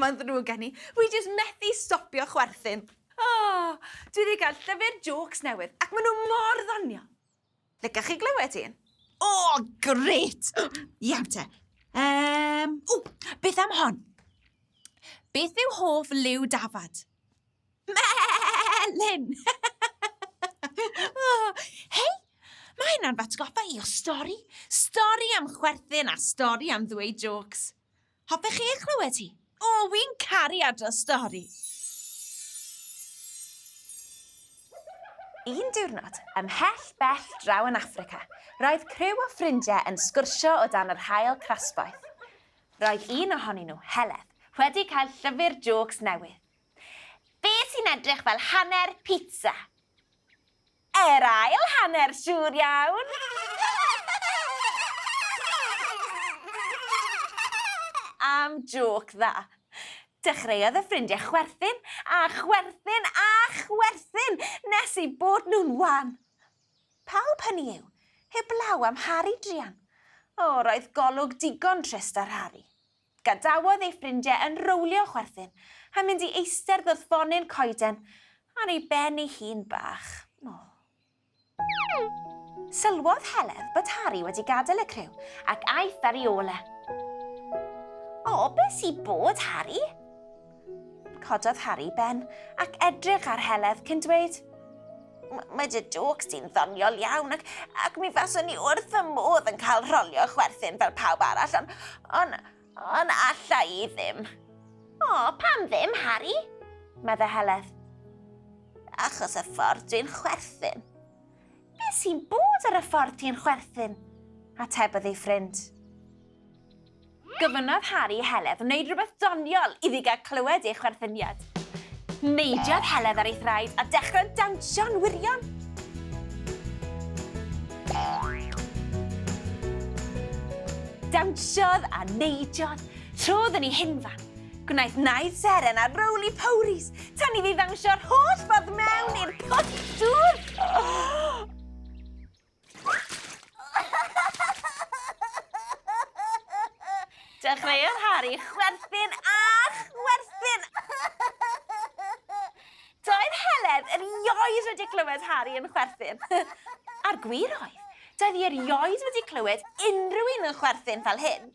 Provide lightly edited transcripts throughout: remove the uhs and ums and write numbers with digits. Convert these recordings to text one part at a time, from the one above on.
mae'n ddrwg gen i. Wi jyst methu stopio chwerthin. O, dwi wedi cael llyfr jôcs newydd ac maen nhw mor ddoniol. Licech chi glywed un? O, grêt! Iawn te. Um, o, beth am hon? Beth yw hoff liw dafad? Melyn! Hei, mae hynna'n f'atgoffa i o stori. Stori am chwerthin a stori am ddweud jôcs. Hoffech chi ei chlywed hi? O, wi'n caru adrodd stori. Un diwrnod, ymhell bell draw yn Affrica, roedd criw o ffrindiau yn sgwrsio o dan yr haul crasboeth. Roedd un ohonyn nhw, Heledd, wedi cael llyfr jôcs newydd. Be sy'n edrych fel hanner pizza? Yr ail hanner, siŵr iawn! Am jôc dda. Dechreuodd y ffrindiau chwerthin a chwerthin a chwerthin nes eu bod nhw'n wan. Pawb, hynny yw, heblaw am Harri druan. O, roedd golwg digon trist ar Harri. Gadawodd ei ffrindiau yn rowlio chwerthin a mynd i eistedd wrth fonyn coeden ar ei ben ei hun bach. O. Sylwodd Heledd bod Harri wedi gadael y criw ac aeth ar ei ôl e. O, beth sy bod, Harri? Cododd Harri ben ac edrych ar Heledd cyn dweud, Mae dy jôcs di'n ddoniol iawn ac, ac mi faswn i wrth fy modd yn cael rholio chwerthin fel pawb arall, ond, ond, ond alla i ddim. O, pam ddim, Harri? Medde Heledd. Achos y ffordd dwi'n chwerthin. Be sy'n bod ar y ffordd ti'n chwerthin? Atebodd ei ffrind. Gofynnodd Harri i Heledd wneud rhywbeth doniol iddi gael clywed ei chwerthyniad. Neidiodd Heledd ar ei thraed a dechrau dawnsio'n wirion. Dawnsiodd a neidiodd, trodd yn ei hunfan. Gwnaeth naid seren a rowli powris tan iddi ddawnsio'r holl ffordd mewn i'r pwll dŵr. Dechreuodd Harri chwerthin a chwerthin. Doedd Heledd erioed wedi clywed Harri yn chwerthin. A'r gwir oedd, doedd hi erioed wedi clywed unrhyw un yn chwerthin fel hyn.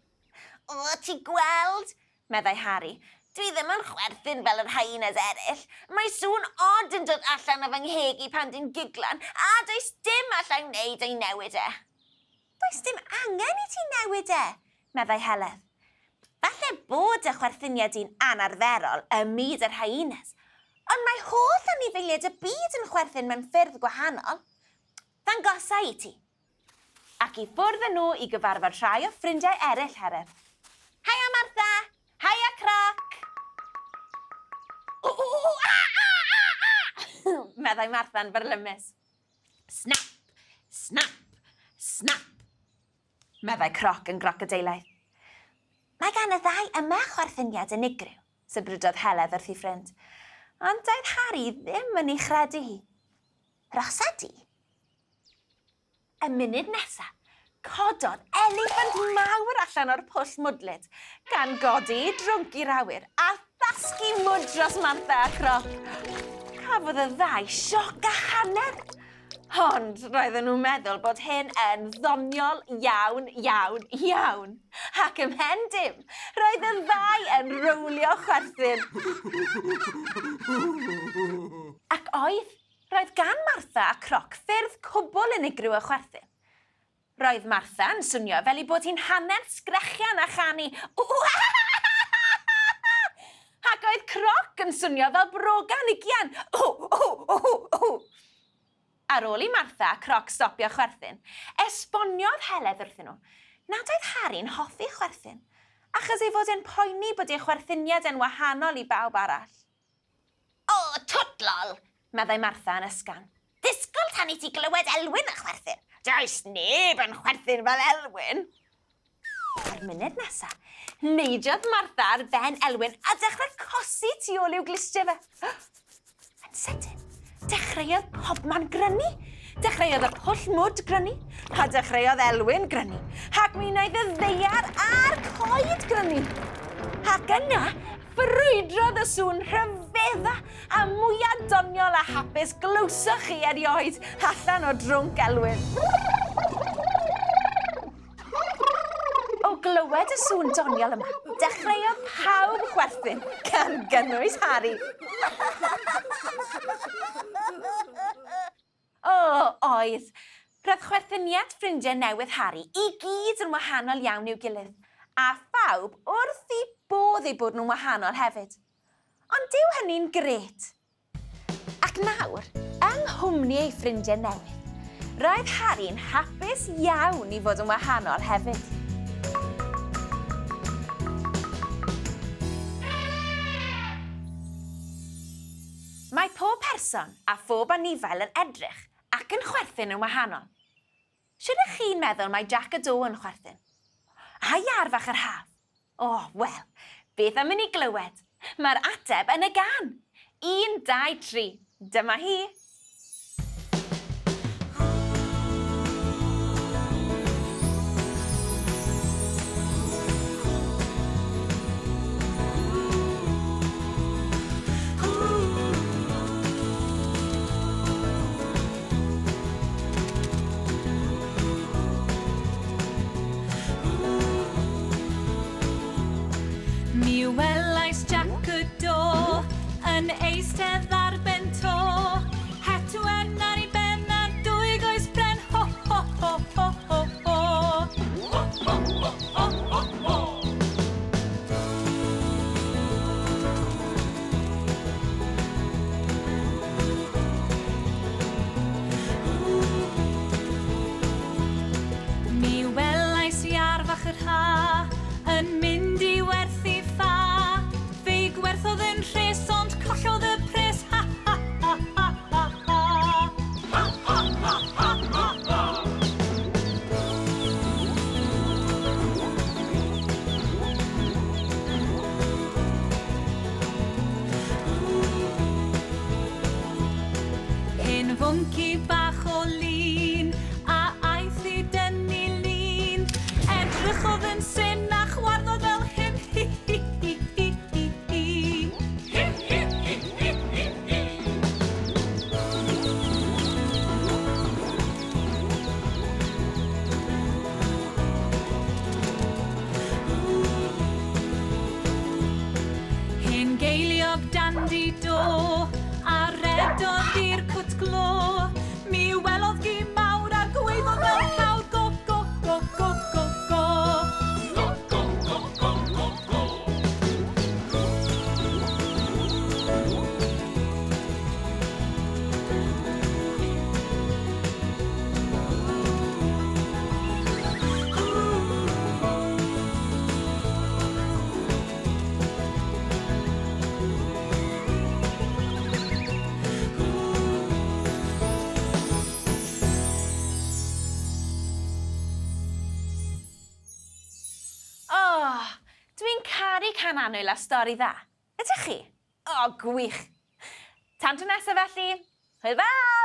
O, ti gweld, meddai Harri. Dwi ddim yn chwerthin fel yr hyenas eraill. Mae sŵn od yn dod allan o fy ngheg i pan dwi'n giglan, a does dim alla i wneud o'i newid e. Does dim angen i ti newid e, meddai Heledd. Falle bod dy chwerthiniad di'n anarferol ym myd yr hyenas, ond mae holl anifeiliaid y byd yn chwerthin mewn ffyrdd gwahanol. Ddangosa i ti. Ac i ffwrdd â nhw i gyfarfod rhai o ffrindiau eraill Heledd. Haia Martha! Haia Croc! Ww! A! A! A! A! Meddai Martha'n fyrlymus. Snap! Snap! Snap! Meddai Croc yn grocodeilaidd. Mae gan y ddau yma chwerthyniad unigryw, sibrydodd Heledd wrth ei ffrind. Ond doedd Harri ddim yn ei chredu hi. Rosa di? Y munud nesa, cododd eliffant mawr allan o'r pwll mwdlyd, gan godi ei drwnc i'r awyr a thasgu mwd dros Martha a Croc. Cafodd y ddau sioc a hanner. Ond roedden nhw'n meddwl bod hyn yn ddoniol iawn, iawn, iawn. Ac ymhen dim, roedd y ddau yn rowlio chwerthin. Ac oedd. Roedd gan Martha a Croc ffyrdd cwbl unigryw o chwerthin. Roedd Martha yn swnio fel ei bod hi'n hanner sgrechian a chanu Ww-ha-ha-ha-ha-ha! Ac oedd Croc yn swnio fel brogan ugian Ww-ww-ww-ww! Ar ôl i Martha a Croc stopio chwerthin, esboniodd Heledd wrthyn nhw nad oedd Harri'n hoffi chwerthin, achos ei fod e'n poeni bod ei chwerthiniad e'n wahanol i bawb arall. O, twt lol! meddai Martha yn ysgafn. Disgwyl tan i ti glywed Elwyn yn chwerthin. Does neb yn chwerthin fel Elwyn! A'r munud nesa, neidiodd Martha ar ben Elwyn a dechrau cosi tu ôl i'w glustiau fe. Yn sydyn, dechreuodd pobman grynu. Dechreuodd y pwll mwd grynu, a dechreuodd Elwyn grynu, ac mi wnaeth y ddaear a'r coed grynu. Ac yna, Ffrwydrodd y sŵn rhyfedda a mwya doniol a hapus glywsoch chi erioed allan o drwnc Elwyn. O glywed y sŵn doniol yma, dechreuodd pawb chwerthin, gan gynnwys Harri. O, oedd. Roedd chwerthyniad ffrindiau newydd Harri i gyd yn wahanol iawn i'w gilydd, a phawb wrth eu bodd eu bod nhw'n wahanol hefyd. Ond dyw hynny'n grêt. Ac nawr, yng nghwmni ei ffrindiau newydd, roedd Harri'n hapus iawn i fod yn wahanol hefyd. Mae pob person a phob anifail yn edrych ac yn chwerthin yn wahanol. Shwt ych chi'n meddwl mae Jac y Do yn chwerthin? A iâr fach yr haf? O, wel, beth am i ni glywed? Mae'r ateb yn y gân! Un, dau, tri. Dyma hi! Mi welais Jac y Do yn eistedd ar ben to, het wen ar ei ben a dwy goes bren, ho ho ho ho ho ho. Ho ho ho ho ho ho. Mi welais iâr fach yr ha yn mynd i werthu ffa. Fe'i gwerthodd yn rhes ond collodd y pres, ha ha ha ha ha ha. Ha ha ha ha ha ha. Hen fwnci bach o lun a aeth i dynnu lun. Edrychodd yn syn a chwarddodd fel hyn, hi hi hi hi hi hi. Hi hi hi hi hi hi. Hen geiliog dan di do, a redodd i'r cwt glo. Mi welodd gi mawr a gwaeddodd fel cawr, go, go, go, go, go, go. Go, go, go, go, go, go. O, dwi'n caru can annwyl a stori dda. Ydych chi? O, gwych. Tan tro nesaf felly, hwyl fawr!